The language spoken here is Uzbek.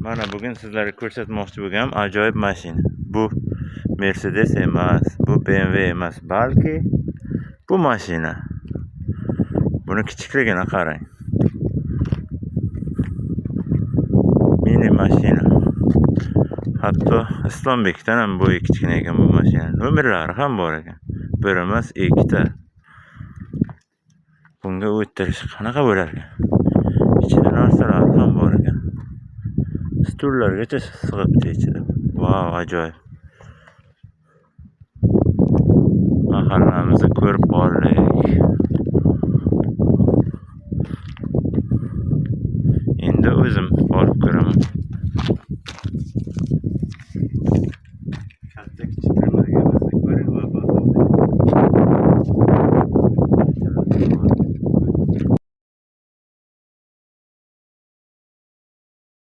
Mana bugun sizlarga ko'rsatmoqchi bo'lganim ajoyib mashina. Bu Mercedes emas, bu BMW emas, balki bu mashina. Buni kichikligini qarang. Mini mashina. Hatto Islombekdan ham bo'yi kichkina ekan bu mashina. Nomerlari ham bor ekan. Bir emas, ikkita. Bunga o'tirish qanaqa bo'lar ekan? Ichida narsalar ham bor ekan. Stullargacha sig'ibdi ichida. Vau, ajoyib. Mahallamizni ko'rib qoldik. Endi o'zim borib ko'raman.